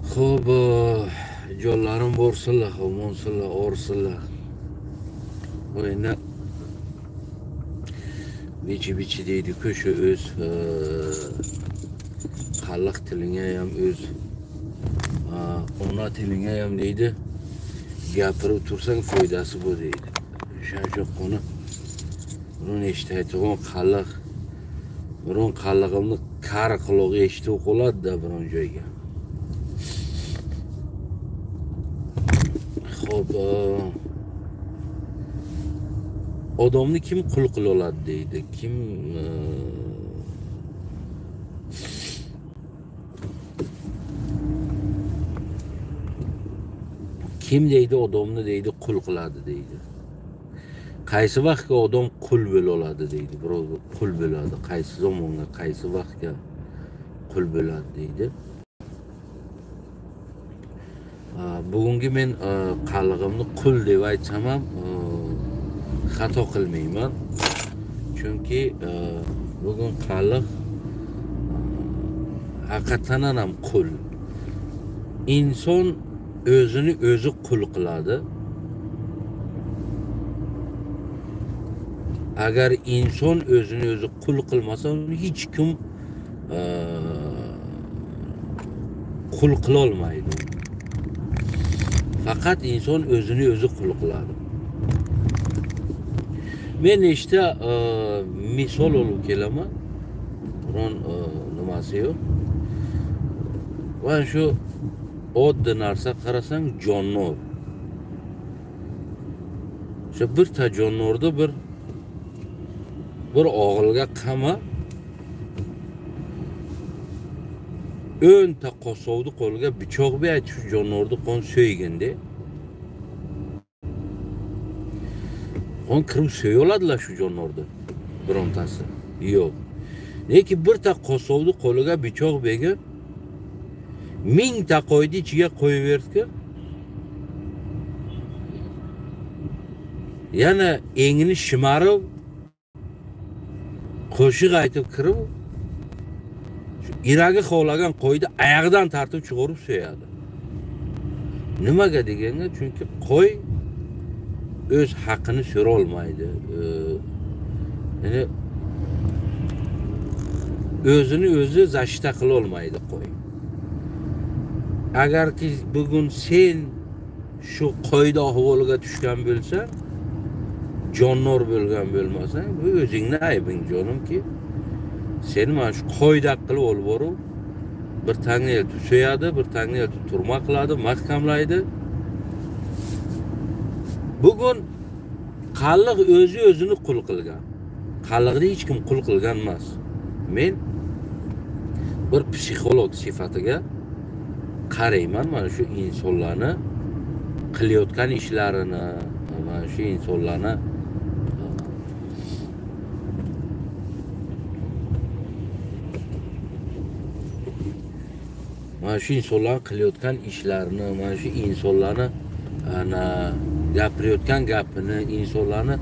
Xo'p, jonlarim borsinlar, omonsinlar, orsinlar. Bu endi bichi-bichi deydi-ku, shu o'z xalq tilinga ham, o'z ona tilinga ham deydi, gapirib tursang foydasi bu deydi. O'shaning uchun qoni buni eshitaydigan xalq, biron qallig'imni kar qulog'i eshitib qoladi-da biron joyga. Xo'p, odamni kim qul qila oladi deydi. Kim kim deydi odamni deydi qul qiladi deydi. Qaysi vaqtga odam qul bo'la oladi deydi. Birov qul bo'ladi, qaysi zamonga, qaysi vaqtga qul bo'ladi deydi. Bugungi men qallig'imni qul deb aytsam ham xato qilmayman. Chunki bugun qalliq haqiqatan ham qul. Inson o'zini o'zi qul qiladi. Agar inson o'zini o'zi qul qilmasa, uni hech kim qul qila olmaydi. Faqat inson o'zini o'zi qul qiladi. Men nechta misol olib kelaman. Biron nimasi yo'q. Va shu oddiy narsa qarasang, jonivor. O'sha birta jonivorda bir og'ilga qama 10 ta qosovni qo'liga pichoq berib, shu jonivorni qon so'ygin de. Qon kirib so'ya oladilar shu jonivorni birontasi. Yo'q. Lekin birta qosovni qo'liga pichoq berib, 1000 ta qo'yni ichiga qo'yib berdi. Yana engini shimarib qo'shiq aytib kirib, shu iragi xohlagan qo'yni oyog'idan tortib chiqarib so'yadi. Nimaga deganda, chunki qo'y o'z haqini so'ra olmaydi. Ya'ni o'zini o'zi zashita qila olmaydi qo'y. Agarki bugun sen shu qo'yda ahvoliga tushgan bo'lsang, jonivor bo'lgan bo'lmasang, bu o'zingni aybing jonimki. Seni mana shu qo'yda qilib olib borib, bir tangni eltib so'yadi, bir tangni eltib turma qiladi, mahkamlaydi. Bugun qalliq o'zi o'zini qul qilgan. Qalliqni hech kim qul qilgan emas. Men bir psixolog sifatiga qarayman mana shu insonlarni qilayotgan ishlarini, mana shu insonlarni qilayotgan ishlarini, mana shu insonlarni ana gapirayotgan gapini, insonlarni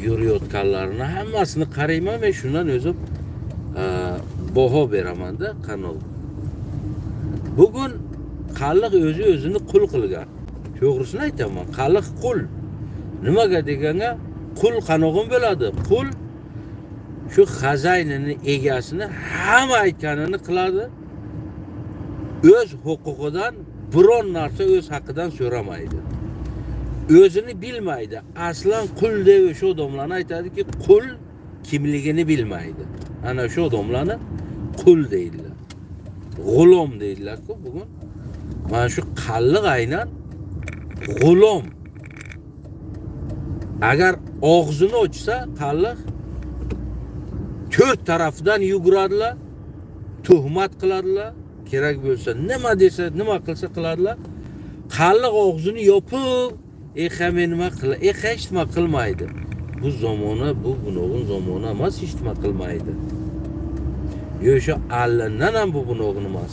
yurayotganlarini hammasini qarayman. Men shundan o'zim baho beraman-da, qanol. Bugun qalliq o'zi o'zini qul qilgan. To'g'risini aytaman, qalliq qul. Nimaga deganga, qul qanog'in bo'ladi. Qul shu xazaynini egasini hamma aytganini qiladi. O'z huquqidan biron narsa o'z haqidan so'ramaydi. O'zini bilmaydi. Aslan qul deb o'sha odamlarni aytadiki, qul kimligini bilmaydi. Ana shu odamlarni qul deydilar. G'ulom deydilar-ku bugun. Mana shu qalliq aynan g'ulom. Agar og'zini ochsa qalliq to'rt tarafidan yuguradilar, tuhmat qiladilar, kerak bo'lsa nima desa, nima qilsa qiladilar. Qalliq og'zini yopib, men nima qila, hech nima qilmaydi. Bu zamona, bu bunog'in zamona emas, hech nima qilmaydi. Yo o'sha allandan ham bu bunog'in emas.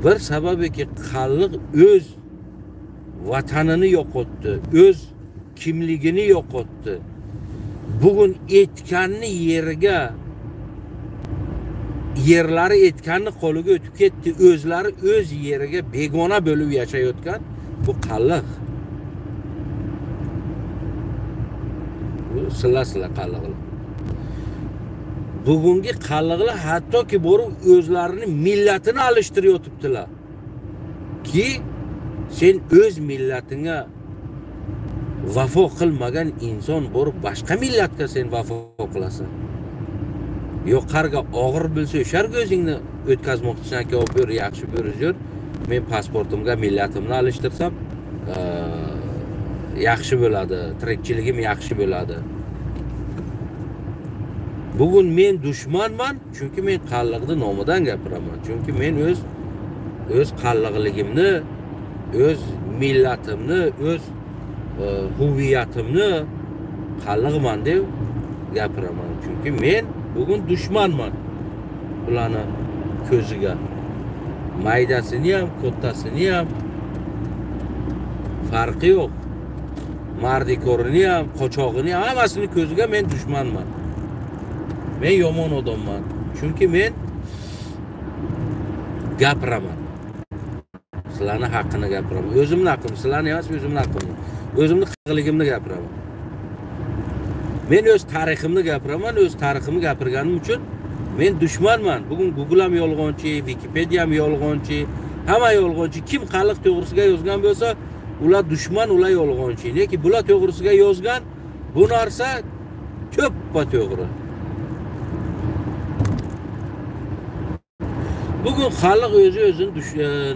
Bir sababiki qalliq o'z vatanini yo'qotdi, o'z kimligini yo'qotdi. Bugun aytganni yeriga Yerlari etganni qo'liga o'tib ketdi, o'zlari o'z yeriga begona bo'lib yashayotgan bu qalliq. Bu silla-silla qalliqlar. Bugungi qalliqlar hattoki borib o'zlarini millatini alishtirib yotibdilar. Ki sen o'z millatingga vafo qilmagan inson borib boshqa millatga sen vafo qilasan. Yo'q, qarga og'ir bilsa o'sharga o'zingni o'tkazmoqchisan ki, olib ber, yaxshi bir yur. Men pasportimga millatimni alishtirsam, yaxshi bo'ladi, tirikchiligim yaxshi bo'ladi. Bugun men dushmanman, chunki men qalliqni nomidan gapiraman. Chunki men o'z qalliqligimni, o'z millatimni, o'z huviyatimni qalliqman deb gapiraman. Chunki men bugun dushmanman ularni ko'ziga. Maydasini ham, kattasini ham farqi yo'q. Mardikorini ham, qochog'ini ham, hammasini ko'ziga men dushmanman. Men yomon odamman. Chunki men gapiraman. Sizlarning haqqini gapiraman. O'zimning haqqim, sizlarning emas, o'zimning haqqimni. O'zimning qalliqligimni gapiraman. Men o'z tariximni gapiraman, o'z tariximni gapirganim uchun men dushmanman. Bugun Google ham yolg'onchi, Wikipedia ham yolg'onchi, hamma yolg'onchi. Kim qalliq to'g'risiga yozgan bo'lsa, ular dushman, ular yolg'onchi. Lekin bular to'g'risiga yozgan bu narsa to'ppa-to'g'ri. Bugun xalq o'zi o'zini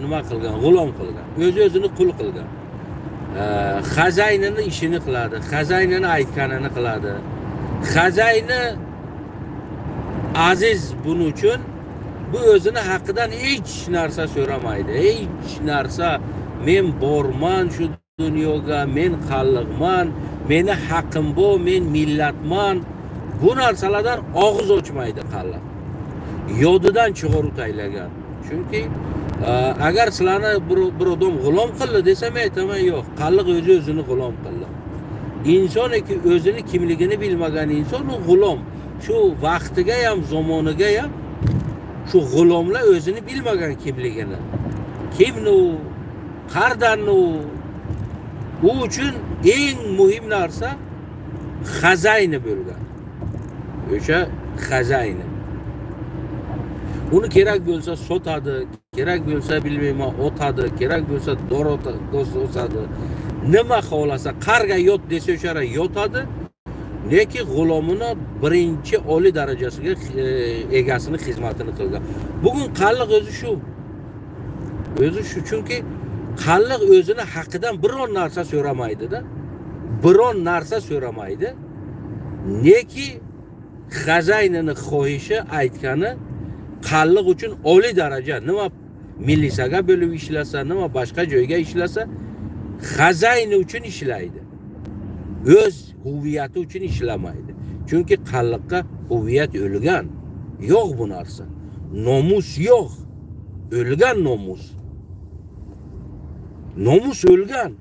nima qilgan, g'ulom qilgan, o'zi o'zini qul qilgan. Xazaynini ishini qiladi, xazaynini aytganini qiladi. Xazayni aziz buning uchun bu o'zini haqidan hech narsa so'ramaydi. Hech narsa, men borman shu dunyoga, men qalliqman, meni haqqim bu, men millatman. Bu narsalardan og'iz ochmaydi qalliq. Yodidan chiqarib taylagan. Chunki agar sizlarni bir odam g'ulom qildi desam, men aytaman, yo'q, qalliq o'zi o'zini g'ulom qildi. Insoniki o'zini kimligini bilmagan inson u g'ulom. Shu vaqtiga ham, zamoniga ham shu g'ulomlar o'zini bilmagan kimligini. Kimni u, qardanni u. U uchun eng muhim narsa xazayni bo'lgan. O'sha xazayni. Uni kerak bo'lsa sotadi, kerak bo'lsa bilmayman otadi, kerak bo'lsa do'st o'sadi. Nima xohlasa, qarga yot desa o'shara yotadi. Lekin g'ulomini birinchi oliy darajasiga egasini xizmatini qilgan. Bugun qalliq o'zi shu. O'zi shu, chunki qalliq o'zini haqidan biron narsa so'ramaydi-da. Biron narsa so'ramaydi. Neki xazaynini xohishi, aytgani qalliq uchun oliy daraja, nima milisaga bo'lib ishlasa, nima boshqa joyga ishlasa, xazayni uchun ishlaydi. O'z huviyati uchun ishlamaydi. Chunki qalliqqa huviyat o'lgan. Yo'q bu narsa. Nomus yo'q. O'lgan nomus. Nomus o'lgan.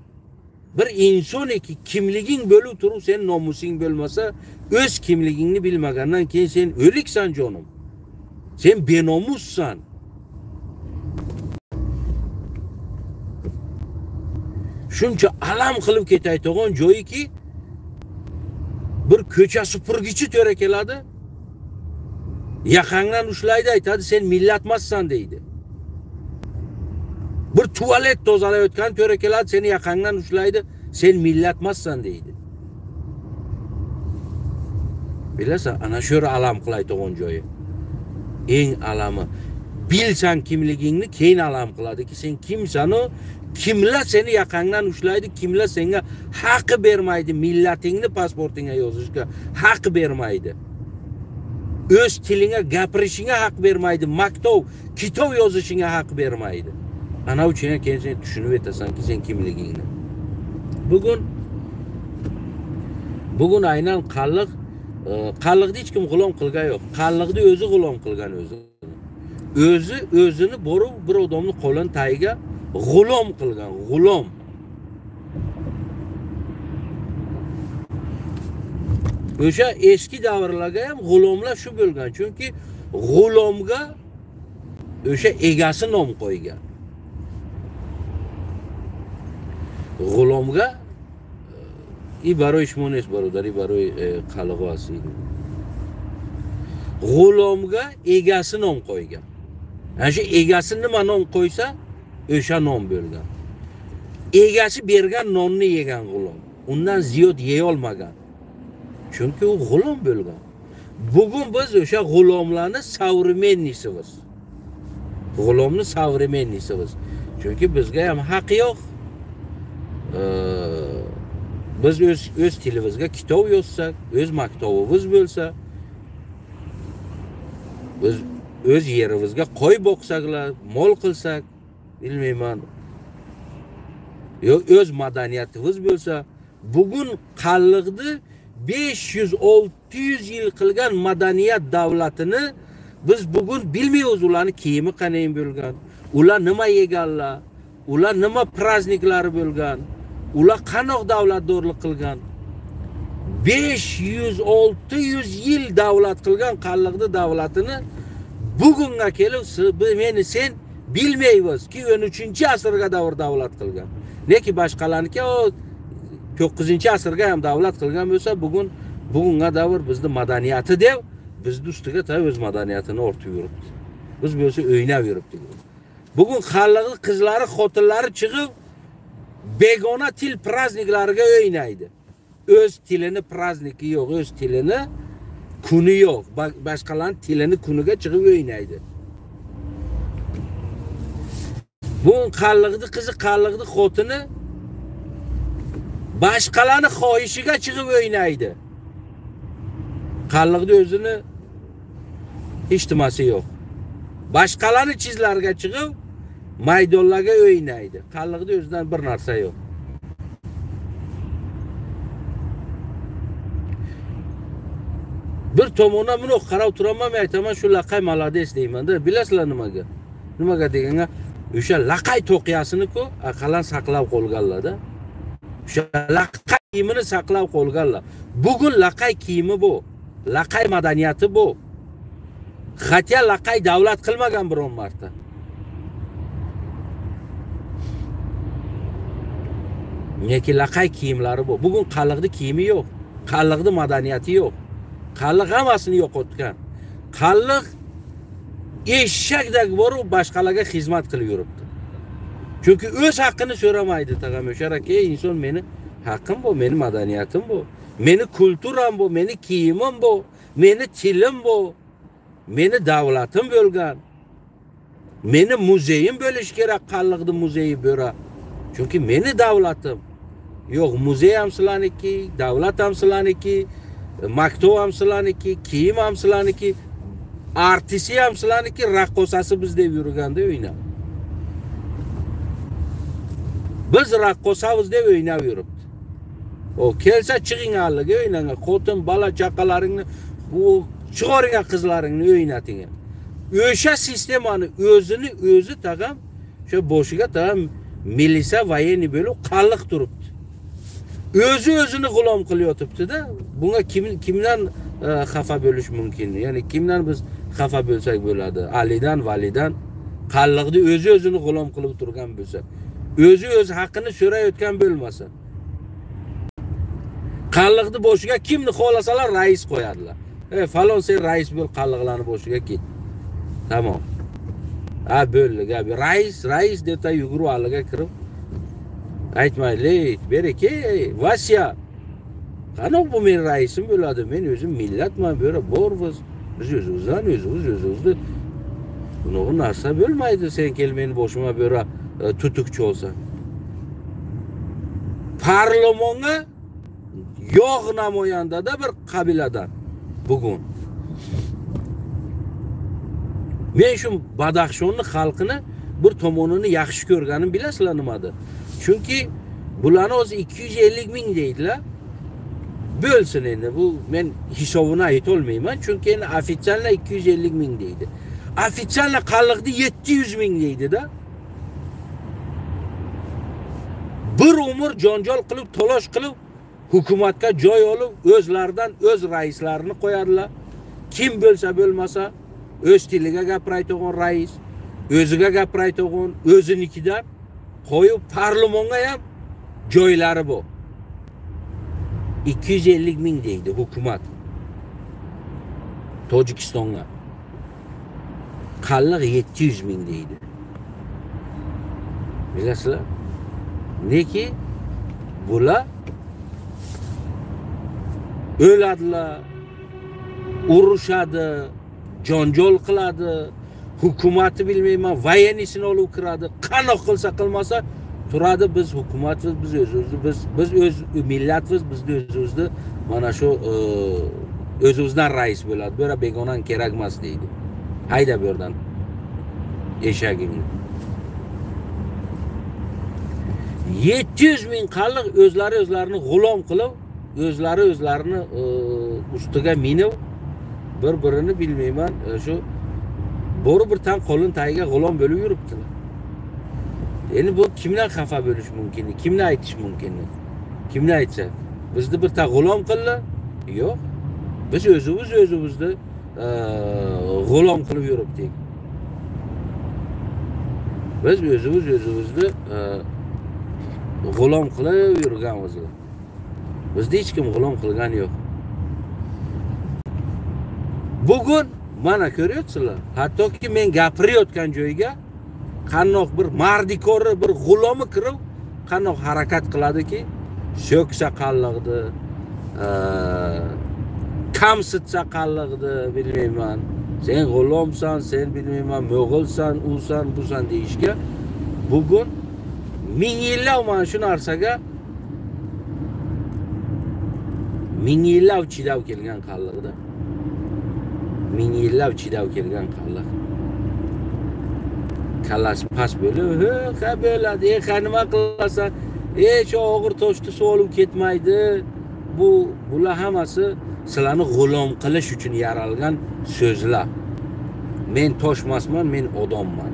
Bir insoniki kimliging bo'lib turib sen nomusing bo'lmasa, o'z kimligingni bilmagandan keyin sen o'liksan jonim. Sen benomussan. Shuncha alam qilib ketayotgan joyiki bir ko'cha supurgichi to'ra keladi. Yaqangdan ushlaydi, aytadi, sen millatmassan deydi. Bir tualet tozalayotgan to'ra keladi, seni yaqangdan ushlaydi, sen millatmassan deydi. Bilasan, ana shu alam qilayotgan joyi. Eng alami. Bilsan kimligingni, keyin alam qiladiki, sen kimsan u, kimlar seni yaqangdan ushlaydi, kimlar senga haq bermaydi, millatingni pasportingga yozishga haq bermaydi. O'z tilingga gapirishingga haq bermaydi, maktub, kitob yozishingga haq bermaydi. Ana uchun keyin sen tushunib yetasanki sen kimligingni. Bugun aynan qalliq, qalliqni hech kim g'ulom qilgan yo'q. Qalliqni o'zi g'ulom qilgan o'zini. O'zi o'zini borib bir odamni qo'lini tagiga g'ulom qilgan, g'ulom. O'sha eski davrlarga ham g'ulomlar shu bo'lgan. Chunki G'ulomga o'sha egasi nom qo'ygan. G'ulomga i baroi шумо нест, бародар, и барои қалғо аст. G'ulomga egasi nom qo'ygan. Ana shu egasi nima nom qo'ysa, o'sha nom bo'lgan. Egasi bergan nonni yegan g'ulom. Undan ziyod yeya olmagan. Chunki u g'ulom bo'lgan. Bugun biz o'sha g'ulomlarni современныйсimiz. G'ulomni современныйсimiz. Chunki bizga ham haq yo'q. Biz o'z tilimizga kitob yozsak, o'z maktabimiz bo'lsa, biz o'z yerimizga qo'y boqsaklar, mol qilsak, bilmayman. Yo'q, o'z madaniyatimiz bo'lsa, bugun qalliqni 500-600 yil qilgan madaniyat davlatini biz bugun bilmaymiz. Ularni kiyimi qanday bo'lgan, ular nima yeganlar, ular nima prazniklari bo'lgan, ular qanoq davlatdorlik qilgan. 500-600 yil davlat qilgan qalliqni davlatini bugunga kelib meni sen bilmaymizki 13-asrga davr davlat qilgan. Neki boshqalarniki o 9-asrga ham davlat qilgan bo'lsa, bugunga davr bizni madaniyati deb bizni ustiga ta o'z madaniyatini ortib yuribdi. Biz bo'lsa o'ynab yuribdik. Bugun qalliqni qizlari, xotinlari chiqib begona til prazniklariga o'ynaydi. O'z tilini prazniki yo'q, o'z tilini kuni yo'q. Boshqalarning tilini kuniga chiqib o'ynaydi. Bugun qalliqni qizi, qalliqni xotini boshqalarning xohishiga chiqib o'ynaydi. Qalliqni o'zini hech nimasi yo'q. Boshqalarning chizlariga chiqib maydonlarga o'ynaydi. Qalliqni o'zidan bir narsa yo'q. Bir tomondan buni qarab turaman, men aytaman, shu laqay malades deyman-da. Bilasizlar nimaga? Nimaga deganga, o'sha laqay to'qiyasini-ku aqallan saqlab qolganlar-da. O'sha laqay kiyimini saqlab qolganlar. Bugun laqay kiyimi bu, laqay madaniyati bu. Xatya laqay davlat qilmagan biron marta. Neki laqay kiyimlari bu. Bugun qalliqning kiyimi yo'q, qalliqning madaniyati yo'q. Qalliq hammasini yo'qotgan. Qalliq eshakdek borib boshqalarga xizmat qilib yuribdi. Chunki o'z haqqini so'ramaydi tag'am. O'sharaki inson meni haqqim bu, meni madaniyatim bu, meni kulturam bu, meni kiyimim bu, meni tilim bu, meni davlatim bo'lgan. Meni muzeyim bo'lish kerak, qalliqning muzeyi bo'ra. Chunki meni davlatim. Yo'q, muzey ham sizlarniki, davlat ham sizlarniki, maktab ham sizlarniki, kiyim ham sizlarniki, artisti ham sizlarniki, raqqosasi biz deb yurganda o'ynab. Biz raqqosamiz deb o'ynab yuribdi. O kelsa chiqing halliga o'ynanglar, xotin, bola chaqalaringni, u chiqaringlar qizlaringni o'ynating. O'sha sistemani o'zini o'zi tag'am o'sha boshiga tag'am milisa военный bo'lib qalliq turibdi. O'zi o'zini g'ulom qilyotibdi-da. Bunga kimdan xafa bo'lish mumkin? Ya'ni kimdan biz xafa bo'lsak bo'ladi? Alidan, Validan. Qalliqni o'zi o'zini g'ulom qilib turgan bo'lsa, o'zi o'z haqqini so'rayotgan bo'lmasa, qalliqni boshiga kimni xohlasalar rais qo'yadilar. Ey falon, sen rais bo'l, qalliqlarni boshiga ket. Tamom. Ha, bo'ldi, gap. Rais, rais deb ta yugurib aliga kirib aytmaylik, bereke, Vasya. Qani bu men raisim bo'ladi, men o'zim millatman, bu yerga bormiz. Biz o'zimizdan o'zimiz o'zimizni bunaqa narsa bo'lmaydi. Sen kel meni boshima bu yerga tutukchi olsan. Parlamonga yo'q namoyandada bir qabiladan bugun. Men shu Badaxshonni xalqini bir tomonini yaxshi ko'rganim bilasizlar nimadir? Chunki bularni o'zi 250 ming deydilar. Bo'lsin endi bu, men hisobini ayta olmayman, chunki endi ofitsialna 250 ming deydi. Ofitsialna qalliqni 700 ming deydi-da. Bir umr janjal qilib, talosh qilib, hukumatga joy olib, o'zlaridan o'z raislarini qo'yadilar. Kim bo'lsa bo'lmasa, O'z tiliga gapirayotgan rais, o'ziga gapirayotgan, o'zinikidan qo'yib parlamentga ham joylari bu. 250 ming deydi hukumat Tojikistonga. Qalliq 700 ming deydi. Bilasizlar? Neki bular o'ladilar, urushadi, janjal qiladi, hukumatni bilmayman, voyennisini olib kiradi, qanoq qilsa qilmasa turadi. Biz hukumatmiz, biz o'zimizni, biz o'z millatmiz, bizni o'zimizni mana shu o'zimizdan rais bo'ladi. Bu yerga begonan kerak emas deydi. Hayda bu yerdan eshagingni. 700 ming qalliq o'zlari o'zlarini g'ulom qilib, o'zlari o'zlarini ustiga minib, bir-birini bilmayman, shu bo'ri bir tan qo'lin tagiga g'ulom bo'lib yuribdilar. Endi bu kimdan xafa bo'lish mumkin? Kimni aytish mumkin? Kimni aytsa? Bizni bir tan g'ulom qildi? Yo'q. Biz o'zimiz o'zimizni g'ulom qilib yuribdik. Biz o'zimiz o'zimizni g'ulom qilib yurganmiz. Bizni hech kim g'ulom qilgani yo'q. Bugun mana ko'ryapsizlar, hattoki men gapirayotgan joyga qandoq bir mardikori, bir g'ulomi kirib, qandoq harakat qiladiki, so'ksa qalliqdi, kamsitsa qalliqdi, bilmayman. Sen g'ulomsan, sen bilmayman, mo'g'ulsan, usan, busan deyishga bugun ming yillab mana shu narsaga ming yillab chidab kelgan qalliqda. Ming yillab chidab kelgan qalliq. Kallasi past bo'lib, ha bo'ladi, ha nima qilasan? Shu og'ir toshni suv olib ketmaydi. Bular hammasi sizlarni g'ulom qilish uchun yaralgan so'zlar. Men toshmasman, men odamman.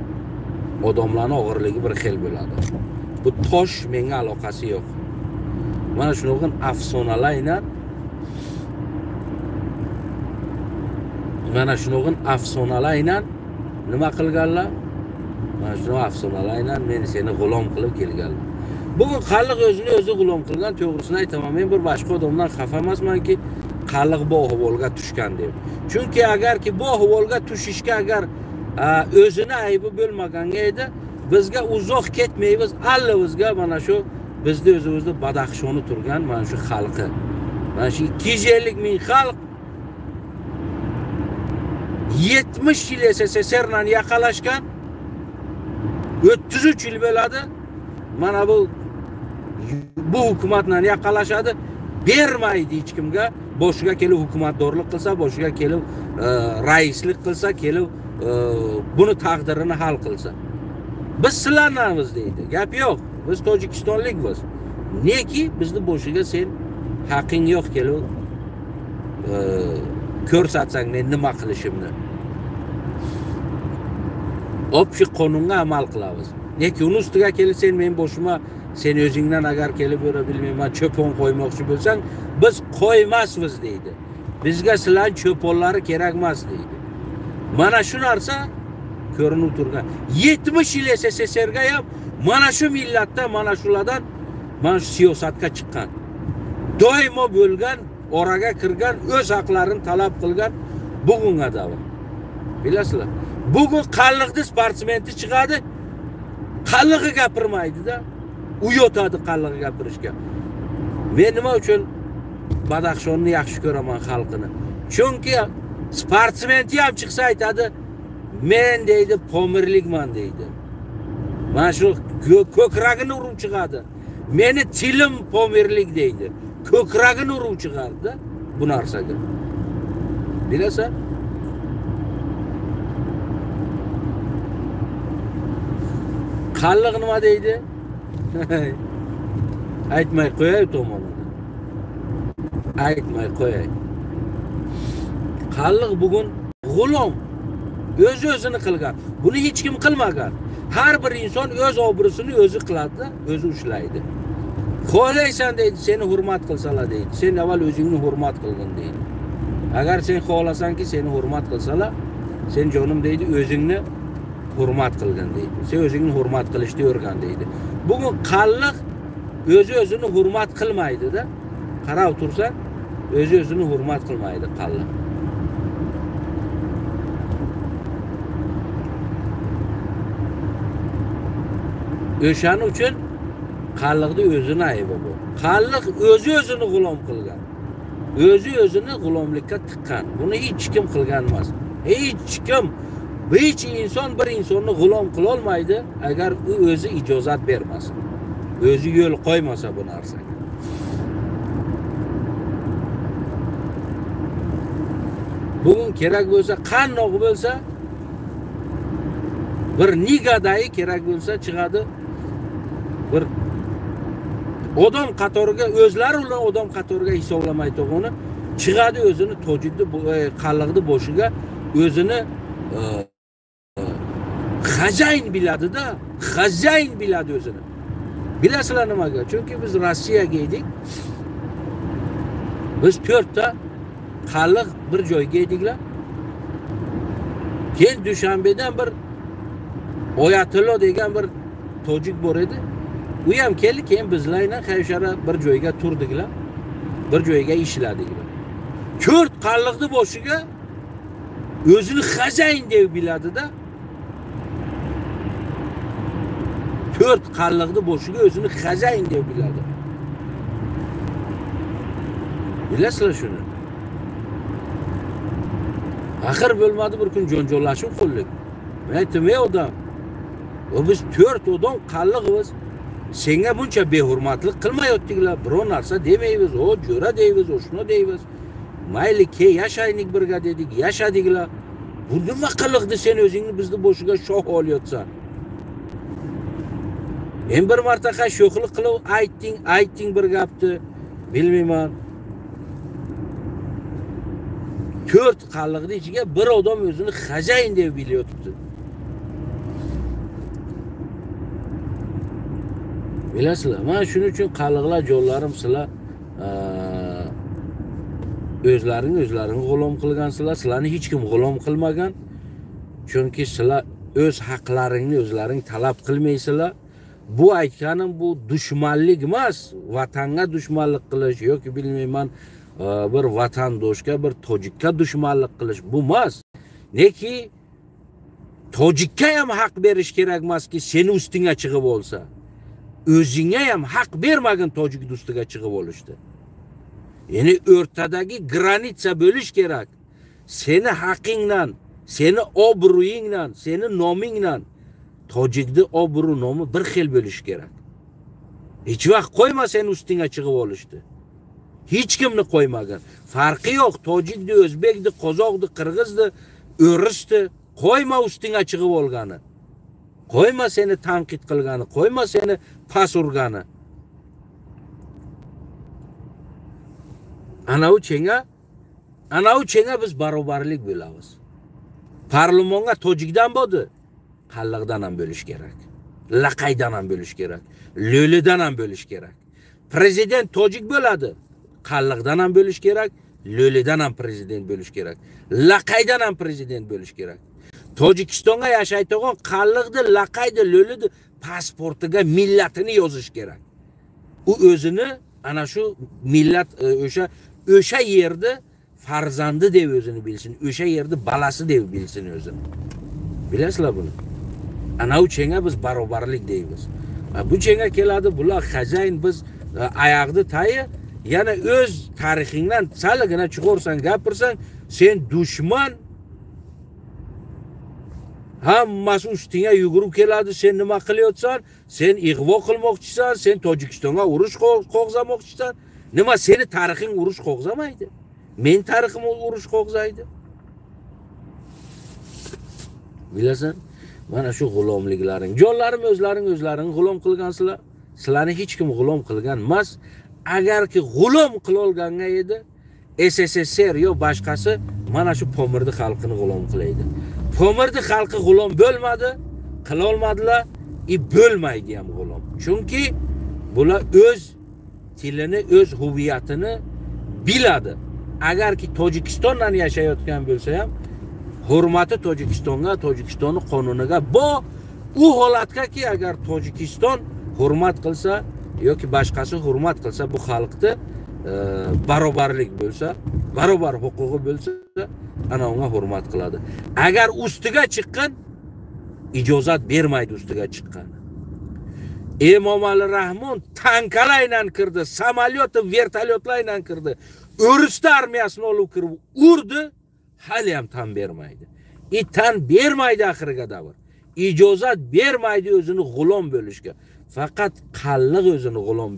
Odamlarning og'irligi bir xil bo'ladi. Bu tosh menga aloqasi yo'q. Mana shunaqa afsonalarni, mana shunaqa afsonalarni nima qilganlar? Mana shunaqa afsonalarni meni seni g'ulom qilib kelganlar. Bugun qalliq o'zini o'zi g'ulom qilgan, to'g'risini aytaman, men bir boshqa odamdan xafa emasmanki, qalliq bu ahvolga tushgan deb. Chunki agarki bu ahvolga tushishga agar o'zini aybi bo'lmaganga edi, bizga uzoq ketmaymiz, allavizga mana shu bizni o'zimizni Badaxshoni turgan mana shu xalqi. Mana shu 250 ming xalq 70 yil SSSRdan yaqalashgan, 33 yil bo'ladi. Mana bu hukumatdan yaqalashadi, bermaydi hech kimga. Boshiga kelib hukumatdorlik qilsa, boshiga kelib raislik qilsa, kelib buni taqdirini hal qilsa. Biz sizlarnamiz deydi. Gap yo'q. Biz tojikistonlikmiz. Neki bizni boshiga sen haqing yo'q kelib ko'rsatsang men nima qilishimni. Общий qonunga amal qilamiz. Neki uni ustiga kelib sen men boshima sen o'zingdan agar kelib yura bilmayman cho'pon qo'ymoqchi bo'lsang, biz qo'ymasmiz deydi. Bizga sizlar cho'ponlari kerak emas deydi. Mana shu narsa ko'rinib turgan. 70 yil SSSRga ham mana shu millatda, mana shulardan mana shu siyosatga chiqqan. Doimo bo'lgan, oraga kirgan, o'z haqlarini talab qilgan bugunga davr. Bilasizlar, bugun qalliqni sportsmenti chiqadi, qallig'i gapirmaydi-da, uyotadi qallig'i gapirishga. Men nima uchun Badaxshonni yaxshi ko'raman xalqini? Chunki sportsmenti ham chiqsa aytadi, men deydi pomirlikman deydi. Mana shu ko'kragini urib chiqadi. Meni tilim pomirlik deydi. Ko'kragini urib chiqardi bu narsaga. Bilasan? Qalliq nima deydi? Aytmay qo'yay tomonini. Aytmay qo'yay. Qalliq bugun g'ulom. O'zi o'zini qilgan. Buni hech kim qilmagan. Har bir inson o'z obro'sini o'zi qiladi, o'zi ushlaydi. Xohlaysan deydi, seni hurmat qilsalar deydi. Sen avval o'zingni hurmat qilgin deydi. Agar sen xohlasanki seni hurmat qilsalar, Sen jonim deydi, o'zingni hurmat qilgin deydi. Sen o'zingni hurmat qilishni o'rgan deydi. Bugun qalliq o'zi o'zini hurmat qilmaydi-da. Qarab tursan, o'zi o'zini hurmat qilmaydi qalliq. O'shaning uchun qalliqni o'zini aybi bu. Qalliq o'zi o'zini g'ulom qilgan. O'zi o'zini g'ulomlikka tiqqan. Buni hech kim qilgan emas. Hech kim, hech inson bir insonni g'ulom qila olmaydi agar u o'zi ijozat bermasa. O'zi yo'l qo'ymasa bu narsaga. Bugun kerak bo'lsa, qandoq bo'lsa, bir nigadayi kerak bo'lsa chiqadi. Bir odam qatoriga, o'zlari ular odam qatoriga hisoblamaydi, chiqadi o'zini tojikni qalliqni boshiga o'zini xazayn biladi-da, xazayn biladi o'zini. Bilasizlar nimaga? Chunki biz Rossiyaga edik. Biz 4 ta qalliq bir joyga ediklar. Keyin Dushanbedan bir Oyatullo degan bir tojik bor edi. U ham keldi, keyin bizlarla qayshara bir joyga turdiklar. Bir joyga ishladiklar. 4 qalliqni boshiga o'zini xazayn deb biladi-da. 4 qalliqni boshiga o'zini xazayn deb biladi. Bilasizlar shuni. Axir bo'lmadi, bir kun janjallashib qoldik. Men aytdim, ey odam, biz 4 odam qalliqmiz. Senga buncha behurmatlik qilmayotdiklar, biror narsa demaymiz, o jo'ra deymiz, o shuni deymiz. Mayli, ke yashaylik birga dedik, yashadiklar. Bu nima qiliqdi, sen o'zingni bizni boshiga shoh olyapsan? Men bir marta sho'xlik qilib aytding bir gapni, bilmayman. 4 qalliqning ichiga bir odam o'zini xazayn deb bilyapti. Bilasizlar, mana shuning uchun qalliqlar jonlarim, sizlar o'zlaring g'ulom qilgansizlar, sizlarni hech kim g'ulom qilmagan. Chunki sizlar o'z haqlaringni o'zlaring talab qilmaysizlar. Bu aytganim bu dushmanlik emas, vatanga dushmanlik qilish yoki bilmayman bir vatandoshga, bir tojikka dushmanlik qilish bu emas. Neki tojikka ham haq berish kerak emaski, seni ustingga chiqib olsa. O'zingga ham haq bermagin tojik do'stiga chiqib olishdi. Ya'ni o'rtadagi granitsa bo'lish kerak. Seni haqingdan, seni obro'yingdan, seni nomingdan tojikni obro' nomi bir xil bo'lishi kerak. Hech vaqt qo'yma seni ustingga chiqib olishdi. Hech kimni qo'ymagin. Farqi yo'q, tojikni, o'zbekni, qozoqni, qirg'izni, o'risni qo'yma ustingga chiqib olgani. Qo'yma seni tanqid qilgani, qo'yma seni pas urgani. Ana u chenga biz barobarlik bo'lamiz. Parlamentga tojikdan bo'ldi, qalliqdan ham bo'lish kerak. Laqaydan ham bo'lish kerak, lo'lidan ham bo'lish kerak. Prezident tojik bo'ladi, qalliqdan ham bo'lish kerak, lo'lidan ham prezident bo'lish kerak. Laqaydan ham prezident bo'lish kerak. Tojikistonga yashaydigan qalliqni, laqayni, lo'lini pasportiga millatini yozish kerak. U o'zini ana shu millat o'sha yerda farzandi deb o'zini bilsin, o'sha yerda balasi deb bilsin o'zini. Bilasizlar buni. Ana u chenga biz barobarlik deymiz. Bu chenga keladi, bular xazayn, biz oyoqni tayi, yana o'z tarixingdan salgina chiqarsan, gapirsan, sen dushman. Hammasi ustingga yugurib keladi, sen nima qilyapsan? Sen ig'vo qilmoqchisan, sen Tojikistonga urush qo'zg'amoqchisan. Nima seni tarixing urush qo'zg'amaydi? Men tarixim urush qo'zg'aydi. Bilasan? Mana shu g'ulomliklaring. Jonlarim, o'zlaring g'ulom qilgansizlar. Sizlarni hech kim g'ulom qilgan emas. Agarki g'ulom qila olganga edi, SSSR yo boshqasi mana shu Pomirni xalqini g'ulom qilaydi. Pomirni xalqi g'ulom bo'lmadi, qila olmadilar, bo'lmaydi ham g'ulom. Chunki bular o'z tilini, o'z huviyatini biladi. Agarki Tojikistondan yashayotgan bo'lsa ham, Hurmati Tojikistonga, Tojikistonning qonuniga. Bu u holatgaki agar Tojikiston hurmat qilsa yoki boshqasi hurmat qilsa bu xalqni barobarlik bo'lsa, barobar huquqi bo'lsa, ana unga hurmat qiladi. Agar ustiga chiqqan, ijozat bermaydi ustiga chiqqan. Emomali Rahmon tankalarla kirdi, samolyot, vertolyotlarla kirdi. O'risda armiyasini olib kirib urdi, hali ham tan bermaydi. Tan bermaydi oxiriga davr. Ijozat bermaydi o'zini g'ulom bo'lishga. Faqat qalliq o'zini g'ulom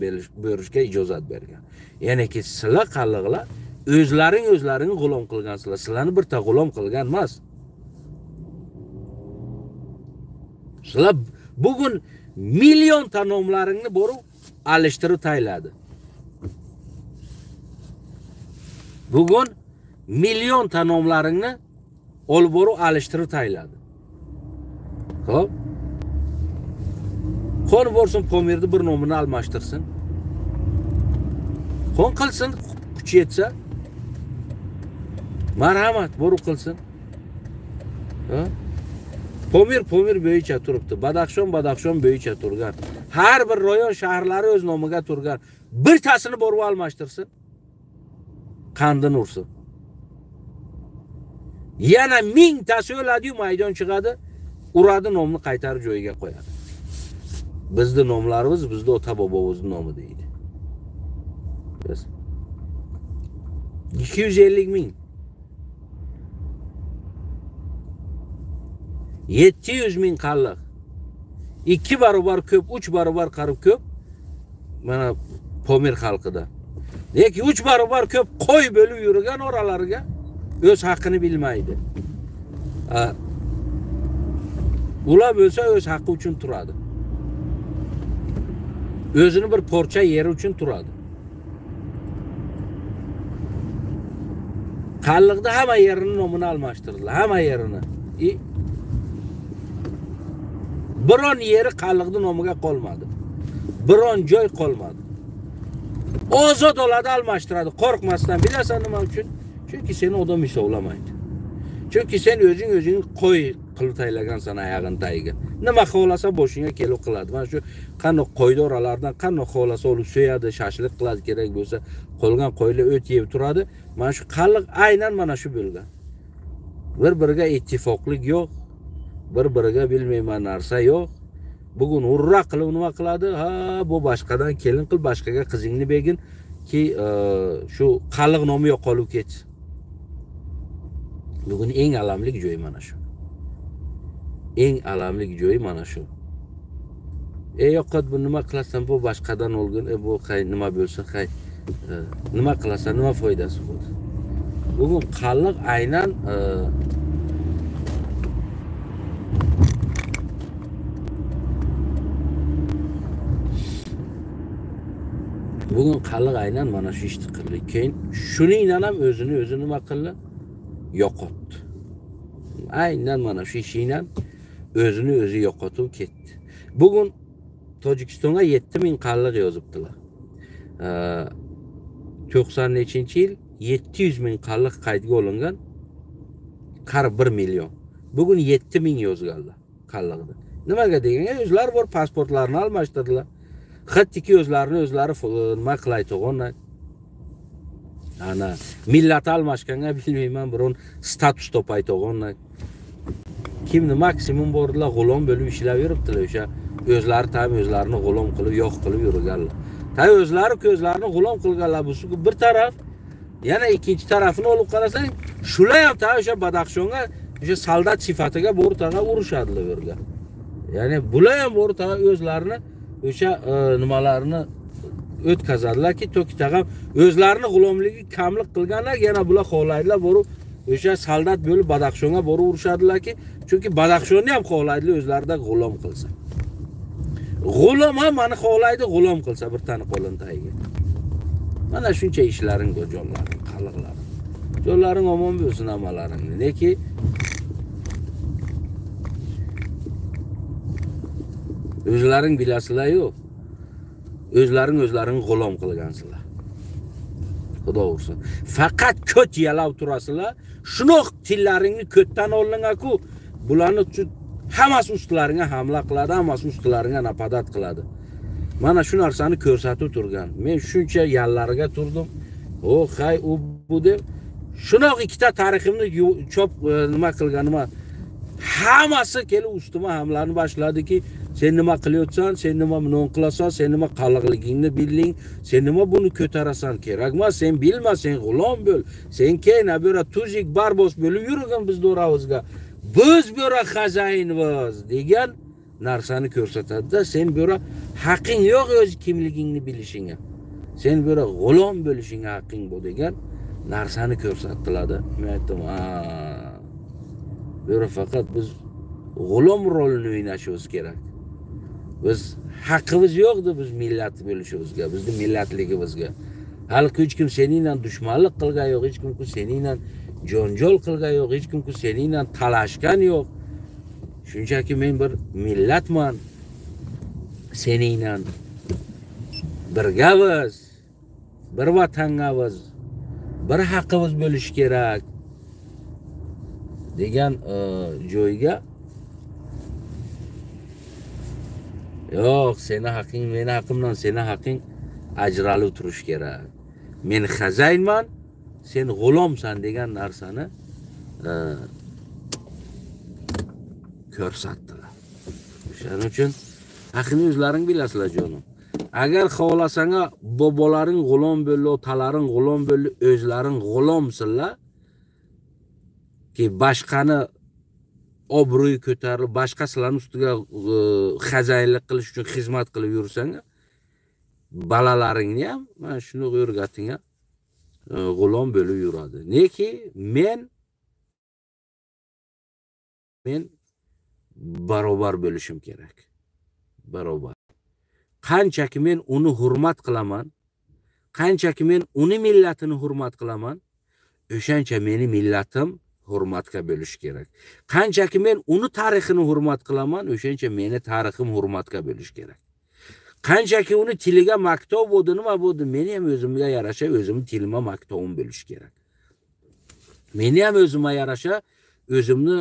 berishga ijozat bergan. Ya'niki sizlar qalliqlar o'zlaring o'zlaringni g'ulom qilgansizlar. Sizlarni birta g'ulom qilgan emas. Sizlar bugun millionta nomlaringni borib alishtirib tayladi. Bugun millionta nomlaringni olib borib alishtirib tayladi. Xo'p. Qon borsin Pomirni bir nomini almashtirsin. Qon qilsin, kuchi yetsa. Marhamat, borib qilsin. Ha? Pomir Pomir bo'yicha turibdi. Badaxshon Badaxshon bo'yicha turgan. Har bir rayon shaharlari o'z nomiga turgan. Birtasini borib almashtirsin. Qandini ursin. Yana mingtasi o'ladi-yu maydon chiqadi, uradi, nomni qaytarib joyiga qo'yadi. Bizni nomlarimiz bizni ota bobomizning nomi deydi. 250 ming. 700 ming qalliq. 2 barobar ko'p, 3 barobar qarib ko'p mana Pomir xalqida. Lekin 3 barobar ko'p qo'y bo'lib yurgan oralariga o'z haqqini bilmaydi. Ular bo'lsa o'z haqqi uchun turadi. O'zini bir porcha yeri uchun turadi. Qalliqda hamma yerini nomini almashtirdilar, hamma yerini. Biron yeri qalliqning nomiga qolmadi. Biron joy qolmadi. Ozod oladi, almashtiradi, qo'rqmasdan. Bilasan nima uchun? Chunki seni odam hisoblamaydi. Chunki sen o'zing o'zing qo'y qilib taylagansan oyog'ini tagiga. Nima xohlasa boshingga kelib qiladi. Mana shu qanday qo'yni oralardan qanday xohlasa olib so'yadi, shashlik qiladi, kerak bo'lsa qolgan qo'ylar o't yeb turadi. Mana shu qalliq aynan mana shu bo'lgan. Bir-biriga ittifoqlik yo'q. Bir-biriga bilmayman narsa yo'q. Bugun urra qilib nima qiladi? Ha, bu boshqadan kelin qil, boshqaga qizingni begin ki shu qalliq nomi yo'qolib ketsin. Bugun eng alamli joyi mana shu. Eng alamli joyi mana shu. Yo'qot, bu nima qilasan, bu boshqadan olgin, bu qay nima bo'lsa, qay nima qilasan, nima foydasi bo'ldi? Bugun qalliq aynan bugun qalliq aynan mana shu ishni qildi. Keyin shuningdan ham o'zini o'zi nima qildi? Yo'qotdi. Aynan mana shu ishingdan o'zini o'zi yo'qotib ketdi. Bugun Tojikistonga 7000 qalliq yozibdilar. 90-yil 700 ming qalliq qaydga olingan. Qarib 1 million. Bugun 7000 yozganlar qalliqni. Nimaga deganga o'zlari bor pasportlarini almashtirdilar. Hattoki o'zlarini o'zlari nima qilayotgan, ana millat almashganga bilmayman, biron status topayotgan. Kimni maksimum bordilar, g'ulom bo'lib ishlab yuribdilar o'sha o'zlari tam o'zlarini g'ulom qilib, yo'q qilib yurganlar. Ta o'zlari ko'zlarini g'ulom qilganlar. Bu bir taraf, yana ikkinchi tarafini olib qarasang, shular ham ta o'sha Badaxshonga o'sha soldat sifatiga borib tag'a urushadilar u yerga. Ya'ni bular ham borib tag'a o'zlarini o'sha nimalarni o'tkazadilarki, to'ki tag'a o'zlarini g'ulomligi kamlik qilganlar, yana bular xohlaydilar borib o'sha soldat bo'lib Badaxshonga borib urushadilarki, chunki Badaxshonni ham xohlaydilar o'zlarida g'ulom qilsa. G'ulom ham meni xohlaydi, g'ulom qilsa bir tani qo'lini tagiga. Mana shuncha ishlaring bor, jonlaring, qalliqlaring. Jonlaring omon bo'lsin hammalaringni. Lekin o'zlaring bilasizlar yo'q. O'zlaring o'zlaring g'ulom qilgansizlar. Xudo ursin. Faqat ko't yalab turasizlar. Shunoq tillaringni ko'tdan olingan-ku, bularni hammasi ustlaringga hamla qiladi, hammasi ustlaringga napadat qiladi. Mana shu narsani ko'rsatib turgan. Men shuncha yallariga turdim. O, hay, u bu deb shunoq ikkita tariximni chop nima qilganima hammasi kelib ustima hamlani boshladiki, sen nima qilyapsan, sen nima non qilasan, sen nima qalliqligingni bilding, sen nima buni ko'tarasan, kerak emas, sen bilma, sen g'ulom bo'l, sen keyin bu tuzik barbos bo'lib yurgin biz do'ravizga, biz bu yerda xazaynimiz degan narsani ko'rsatadi-da. Sen bu yerda haqing yo'q o'z kimligingni bilishingga, sen bu yerda g'ulom bo'lishingga haqing bu degan narsani ko'rsatdilar. Men aytdim, bu yerda faqat biz g'ulom rolini o'ynashimiz kerak. Biz haqimiz yo'qdi biz millat bo'lishimizga, bizni millatligimizga. Hali hech kim seningla dushmanlik qilgan yo'q, hech kim seningla janjal qilgan yo'q, hech kim seningla talashgan yo'q. Shunchaki men bir millatman, seningla birgamiz, bir vatangamiz, bir haqimiz bo'lishi kerak degan joyga yo'q, seni haqing meni haqimdan seni haqing ajralib turish kerak. Men xazaynman, sen g'ulomsan degan narsani ko'rsatdilar. O'shaning uchun haqini o'zlaring bilasizlar jonim. Agar xohlasanglar bobolaring g'ulom bo'ldi, otalaring g'ulom bo'ldi, o'zlaring g'ulomsizlar ki boshqani obro'yi ko'tarilib, boshqasilarning ustiga xazaynlik qilish uchun xizmat qilib yursang, bolalaringni ham mana shuni o'rgating, g'ulom bo'lib yuradi. Neki men barobar bo'lishim kerak. Barobar. Qanchaki men uni hurmat qilaman, qanchaki men uni millatini hurmat qilaman, o'shancha meni millatim hurmatga bo'lishi kerak. Qanchaki men uni tarixini hurmat qilaman, o'shancha meni tarixim hurmatga bo'lishi kerak. Qanchaki uni tiliga maktub bo'ldi, nima bo'ldi, meni ham o'zimga yarasha o'zimni tilimga maktovim bo'lishi kerak. Meni ham o'zimga yarasha o'zimni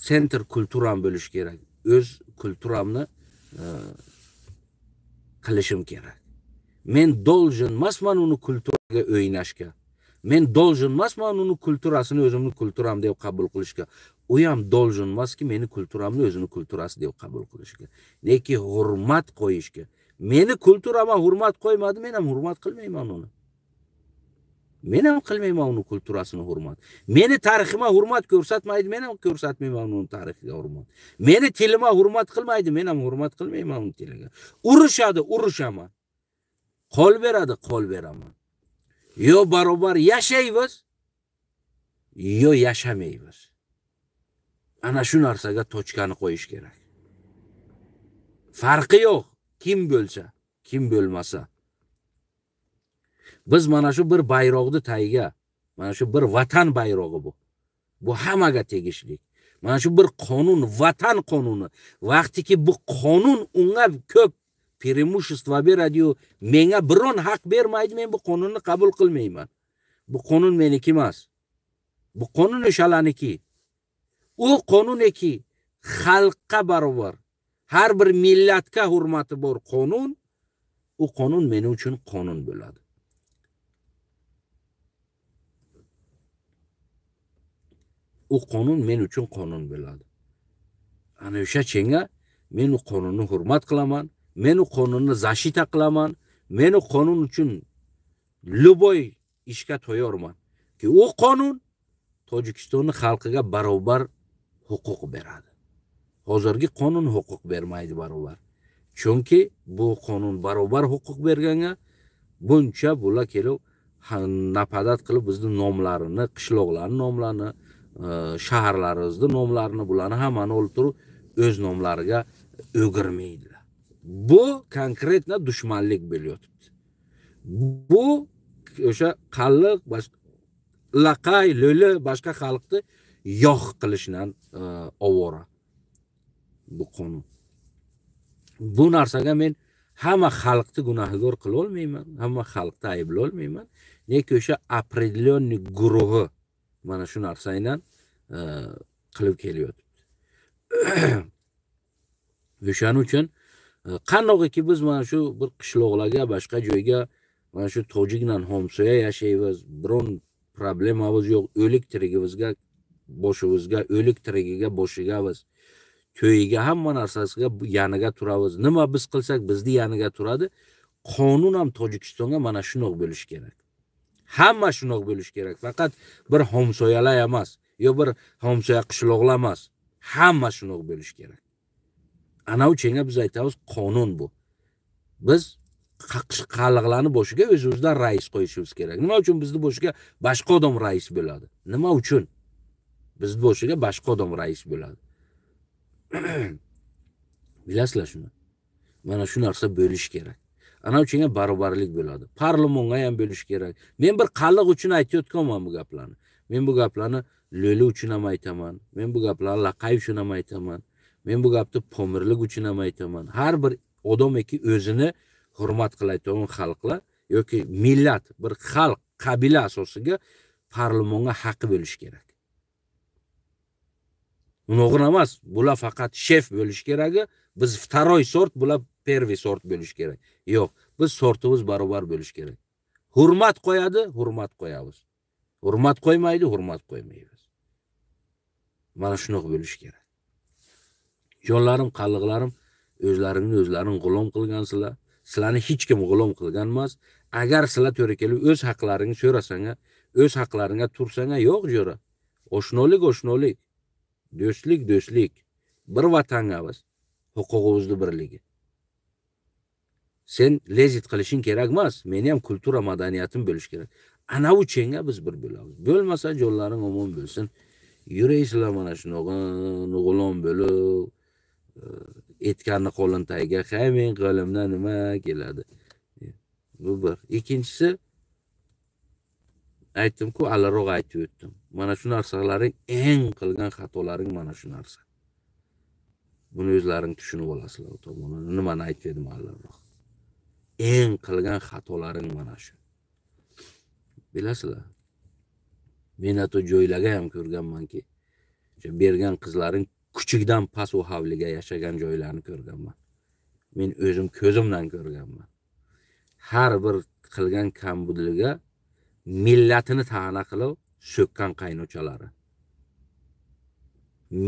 sentr kulturam bo'lishi kerak. O'z kulturamni qilishim kerak. Men должен emasman uni kulturaga o'ynashga. Men должен emasman uni kulturasini o'zimni kulturam deb qabul qilishga. U ham должен emaski meni kulturamni o'zini kulturasi deb qabul qilishga. Neki hurmat qo'yishga. Meni kulturama hurmat qo'ymadi, men ham hurmat qilmayman uni. Men ham qilmayman uni kulturasini hurmat. Meni tarixima hurmat ko'rsatmaydi, men ham ko'rsatmayman uni tarixiga hurmat. Meni tilima hurmat qilmaydi, men ham hurmat qilmayman uni tiliga. Urushadi, urushaman. Qo'l beradi, qo'l beraman. Yo barobar yashaymiz, yo yashamaymiz. Ana shu narsaga tochkani qo'yish kerak. Farqi yo'q, kim bo'lsa, kim bo'lmasa. Biz mana shu bir bayroqni tagiga, mana shu bir vatan bayrog'i bu. Bu hammaga tegishli. Mana shu bir qonun, vatan qonuni. Vaqtiki bu qonun unga ko'p преимущество beradi-yu, menga biron haq bermaydi, men bu qonunni qabul qilmayman. Bu qonun meniki emas. Bu qonun o'shalarniki. U qonuniki xalqqa barobar, har bir millatga hurmati bor qonun, u qonun mening uchun qonun bo'ladi. U qonun men uchun qonun bo'ladi. Ana o'sha chenga men u qonunni hurmat qilaman, men u qonunni защита qilaman, men u qonun uchun любой ishga tayyorman. Ki u qonun Tojikistonning xalqiga barobar huquq beradi. Hozirgi qonun huquq bermaydi barobar. Chunki bu qonun barobar huquq berganga buncha bular kelib napadat qilib bizni nomlarini, qishloqlarning nomlarini, shaharlarimizni nomlarini, bularni hammani olib turib o'z nomlariga o'girmaydilar. Bu konkretно dushmanlik bo'lyapti. Bu o'sha qalliq, boshqa laqay, lo'li boshqa xalqni yo'q qilishdan ovora bu qonun. Bu narsaga men hamma xalqni gunohkor qila olmayman, hamma xalqni ayblay olmayman. Lekin o'sha определенный guruhi Mana shu narsani qilib kelyapti. O'shaning uchun qandoqki biz mana shu bir qishloqlarga, boshqa joyga mana shu tojikdan hamsoya yashaymiz, biron problemamiz yo'q, o'lik tirigimizga boshimizga, o'lik tirigiga boshigamiz, to'yiga, hamma narsasiga yoniga turamiz. Nima biz qilsak bizni yoniga turadi. Qonun ham Tojikistonga mana shundoq bo'lishi kerak. Hamma shundoq bo'lishi kerak. Faqat bir hamsoyalar emas, yo bir hamsoya qishloqlar emas. Hamma shundoq bo'lishi kerak. Ana uchunga biz aytamiz, qonun bu. Biz qalliqlarni boshiga o'zimizdan rais qo'yishimiz kerak. Nima uchun bizni boshiga boshqa odam rais bo'ladi? Nima uchun bizni boshiga boshqa odam rais bo'ladi? Bilasizlar shuni. Mana shu narsa bo'lishi kerak. Ana uchunga barobarlik bo'ladi. Parlamentga ham bo'lishi kerak. Men bir qalliq uchun aytayotganman bu gaplarni. Men bu gaplarni lo'li uchun ham aytaman. Men bu gaplarni laqay uchun ham aytaman. Men bu gapni pomirlik uchun ham aytaman. Har bir odamki o'zini hurmat qiladigan xalqlar yoki millat, bir xalq, qabila asosiga parlamentga haqqi bo'lishi kerak. Unaqa emas, bular faqat shef bo'lishi keragi, biz второй sort, bular первый sort bo'lishi kerak. Yo'q, biz sortimiz barobar bo'lishi kerak. Hurmat qo'yadi, hurmat qo'yamiz. Hurmat qo'ymaydi, hurmat qo'ymaymiz. Mana shunaqa bo'lishi kerak. Jonlarim, qalliqlarim, o'zlaringni o'zlaring g'ulom qilgansizlar. Sizlarni hech kim g'ulom qilgan emas. Agar sizlar to'g'ri kelib o'z haqlaringni so'rasang, o'z haqlaringga tursang, yo'q jo'ra. Oshnolik, oshnolik. Do'stlik, do'stlik. Bir vatanga biz, huquqimizni birligi. Sen lezit qilishing kerak emas. Meni ham kultura, madaniyatim bo'lish kerak. Ana u chenga biz bir bo'lamiz. Bo'lmasa jonlaring omon bo'lsin. Yuraysizlar mana shunaqa g'ulom bo'lib, etganni qo'lin tagiga, hay men qo'limdan nima keladi. Bu bir. Ikkinchisi, aytdim-ku, alroq aytib o'tdim. Mana shu narsalaring eng qilgan xatolaring mana shu narsa. Buni o'zlaring tushunib olasizlar u tomonini. Nimani aytib edim alroq. Eng qilgan xatolaring mana shu. Bilasizlar. Men ato joylarga ham ko'rganmanki, bergan qizlaring kuchukdan past u hovliga yashagan joylarni ko'rganman. Men o'zim ko'zimdan ko'rganman. Har bir qilgan kambudliga millatini ta'na qilib so'kkan qaynochalari.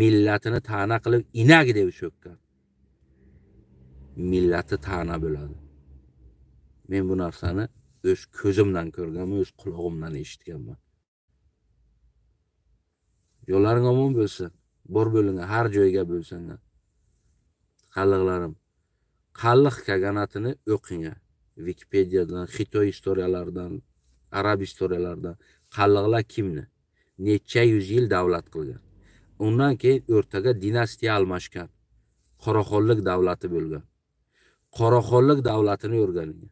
Millatini ta'na qilib inak deb so'kkan. Millati ta'na bo'ladi. Men bu narsani o'z ko'zimdan ko'rganman, o'z qulog'imdan eshitganman. Yo'llaring omon bo'lsin. Bor bo'lingan, har joyga bo'lsinlar. Qalliqlarim, qalliq kaganatini o'qing. Wikipediyadan, Xitoy istoriyalaridan, arab istoriyalaridan qalliqlar kimni? Necha yuz yil davlat qilgan. Undan keyin o'rtaga dinastiya almashgan. Qoraxonlik davlati bo'lgan. Qoraxonlik davlatini o'rganing.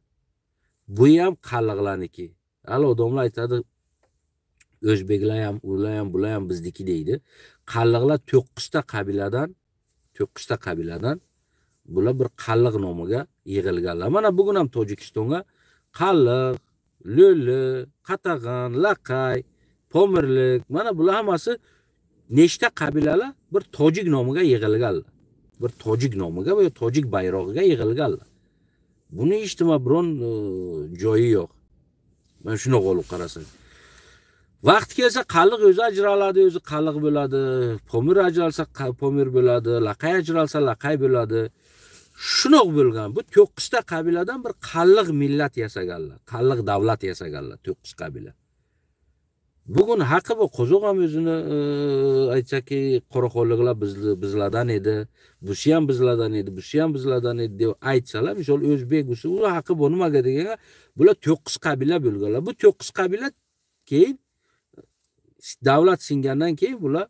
Bu ham qalliqlarniki. Hali odamlar aytadi, o'zbeklar ham, ular ham, bular ham bizniki deydi. Qalliqlar 9 ta qabiladan, 9 ta qabiladan bular bir qalliq nomiga yig'ilganlar. Mana bugun ham Tojikistonga qalliq, lo'li, qatag'an, laqay, pomirlik, mana bular hammasi nechta qabilalar bir tojik nomiga yig'ilganlar. Bir tojik nomiga va tojik bayrog'iga yig'ilganlar. Buni ijtimo biron joyi yo'q. Mana shuni olib qarasak. Vaqt kelsa qalliq o'zi ajraladi, o'zi qalliq bo'ladi. Pomir ajralsa pomir bo'ladi, laqay ajralsa laqay bo'ladi. Shunoq bo'lgan. Bu 9 ta qabiladan bir qalliq millat yasaganlar, qalliq davlat yasaganlar 9 qabila. Bugun haqi bu qozoq ham o'zini aytsaki, qoraxonliklar bizlardan edi, busi ham bizlardan edi, busi ham bizlardan edi deb aytsalar, misol o'zbek busi, u haqi bu nimaga deganga, bular 9 qabila bo'lganlar. Bu 9 qabila keyin davlat singandan keyin bular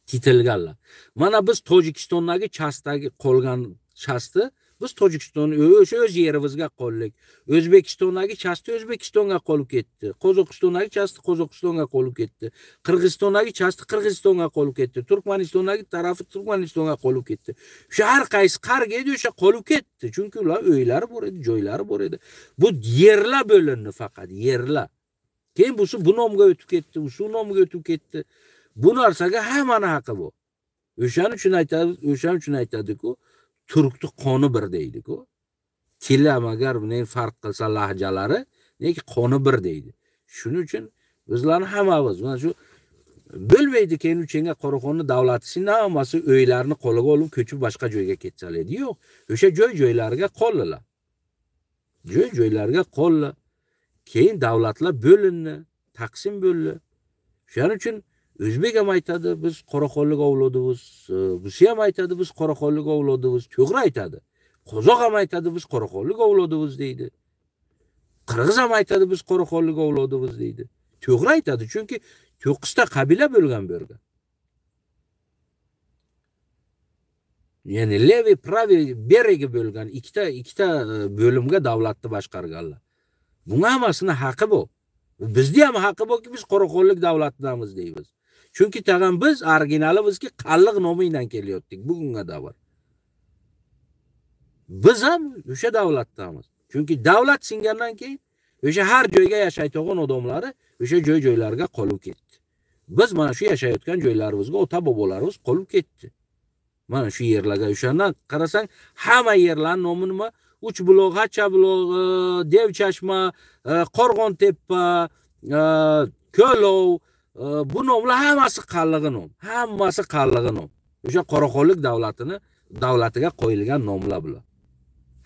titilganlar. Mana biz Tojikistondagi chastdagi qolgan chasti biz Tojikistonni o'sha o'z yerimizga qoldik. O'zbekistondagi chasti O'zbekistonga qolib ketdi. Qozog'istondagi chasti Qozog'istonga qolib ketdi. Qirg'izistondagi chasti Qirg'izistonga qolib ketdi. Turkmanistondagi tarafi Turkmanistonga qolib ketdi. O'sha har qaysi qarga edi o'sha qolib ketdi. Chunki ular uylari bor edi, joylari bor edi. Bu yerlar bo'lindi faqat, yerlar. Keyin busi bu nomga o'tib ketdi, u shu nomga o'tib ketdi. Bu narsaga hammani haqqi bu. O'shaning uchun aytadi, o'shaning uchun aytadi-ku, turkni qoni bir deydi-ku. Tili agar buning farq qilsa lahjalari, lekin qoni bir deydi. Shuning uchun bizlarni hammamiz mana shu bo'lmaydi keyin uchinga Qoraxonni davlatisining hammasi uylarini qo'liga olib ko'chib boshqa joyga ketsalar edi. Yo'q, o'sha joy-joylariga qoldilar. Joy-joylariga qoldi. Keyin davlatlar bo'lindi, taqsim bo'ldi. Shuning uchun o'zbek ham aytadi, biz Qoraxonlik avlodimiz, busi ham aytadi, biz Qoraxonlik avlodimiz, to'g'ri aytadi. Qozoq ham aytadi, biz Qoraxonlik avlodimiz deydi. Qirg'iz ham aytadi, biz Qoraxonlik avlodimiz deydi. To'g'ri aytadi, chunki 9 ta qabila bo'lgan bu yerga. Ya'ni levi, pravi beregi bo'lgan ikkita bo'limga davlatni boshqarganlar. Bunga hammasini haqqi bu. Bizni ham haqqi borki, biz Qoraxonlik davlatidamiz deymiz. Chunki tag'in biz originalimizki qalliq nomi bilan kelyaptik bugunga davr. Biz ham o'sha davlatdamiz. Chunki davlat singandan keyin o'sha har joyga yashaydigan odamlari o'sha joy-joylarga qolib ketdi. Biz mana shu yashayotgan joylarimizga ota-bobolarimiz qolib ketdi. Mana shu yerlarga o'shandan qarasang, hamma yerlarning nomi nima? Uchbuloq, G'achabuloq, Devchashma, Qo'rg'ontepa, Ko'lov, bu nomlar hammasi qallig'i nom. Hammasi qallig'i nom. O'sha Qoraxonlik davlatini davlatiga qo'yilgan nomlar bular.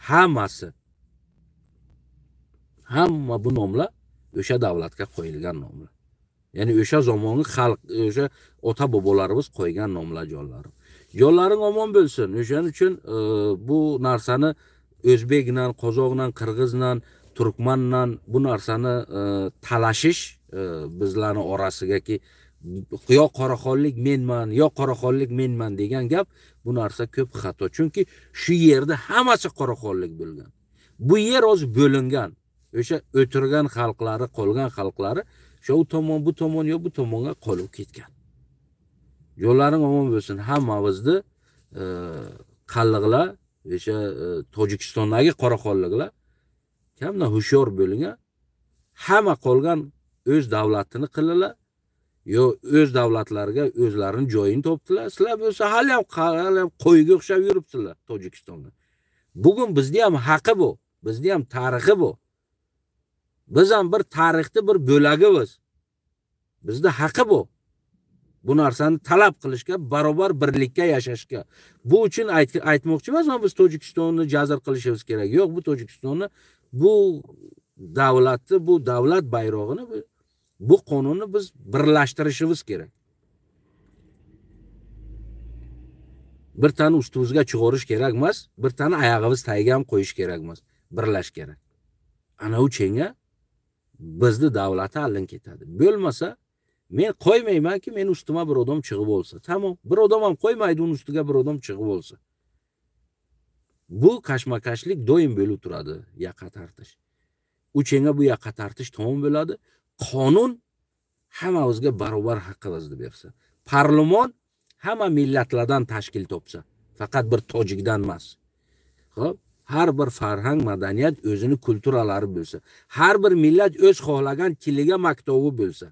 Hammasi. Hamma bu nomlar o'sha davlatga qo'yilgan nomlar. Ya'ni o'sha zamongi xalq, o'sha ota-bobolarimiz qo'ygan nomlar jonlarim. Jonlaring omon bo'lsin. O'shaning uchun bu narsani o'zbekdan, qozoqdan, qirg'izdan, turkmandan bu narsani talashish bizlarning orasigaki yo Qoraxonlik menman, yo Qoraxonlik menman degan gap, bu narsa ko'p xato. Chunki shu yerda hammasi Qoraxonlik bo'lgan. Bu yer o'zi bo'lingan. O'sha o'tirgan xalqlari, qolgan xalqlari o'sha u tomon, bu tomon yo bu tomonga qolib ketgan. Yo'llaring omon bo'lsin. Hammamizni qalliqlar, o'sha Tojikistondagi Qoraxonliklar kamdan hushyor bo'lingan. Hamma qolgan o'z davlatini qildilar, yo o'z davlatlariga o'zlarining joyini topdilar. Sizlar bo'lsa hali ham qo'yga o'xshab yuribsizlar Tojikistonda. Bugun bizni ham haqqi bu, bizni ham tarixi bu. Biz ham bir tarixni bir bo'lagimiz. Bizda haqqi bu. Bu narsani talab qilishga, barobar birlikka yashashga. Bu uchun aytmoqchi emasman, biz Tojikistonni jazr qilishimiz kerak. Yo'q, bu Tojikistonni, bu davlatni, bu davlat bayrog'ini, bu qonunni biz birlashtirishimiz kerak. Bir tani ustimizga chiqarish kerak emas, bir tani oyog'imiz tagiga ham qo'yish kerak emas. Birlash kerak. Ana u chenga bizni davlati alin ketadi. Bo'lmasa men qo'ymaymanki, men ustima bir odam chiqib olsa. Tamom, bir odam ham qo'ymaydi uni ustiga bir odam chiqib olsa. Bu kashmakashlik doim bo'lib turadi, yaqa tartish. U chenga bu yaqa tartish tamom bo'ladi. Qonun hammamizga barobar haqqimizni bersa. Parlament hamma millatlardan tashkil topsa, faqat bir tojikdan emas. Xo'p, har bir farhang, madaniyat o'zini kulturalari bo'lsa, har bir millat o'z xohlagan tiliga maktovi bo'lsa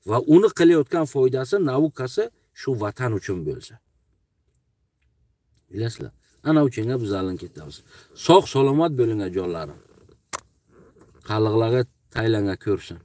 va uni qilayotgan foydasi, naukasi shu vatan uchun bo'lsa. Bilasizlar, ana uchunga biz alin ketamiz. Sog' salomat bo'linglar jonlarim. Qalliqlarga Taylandga ko'rsin.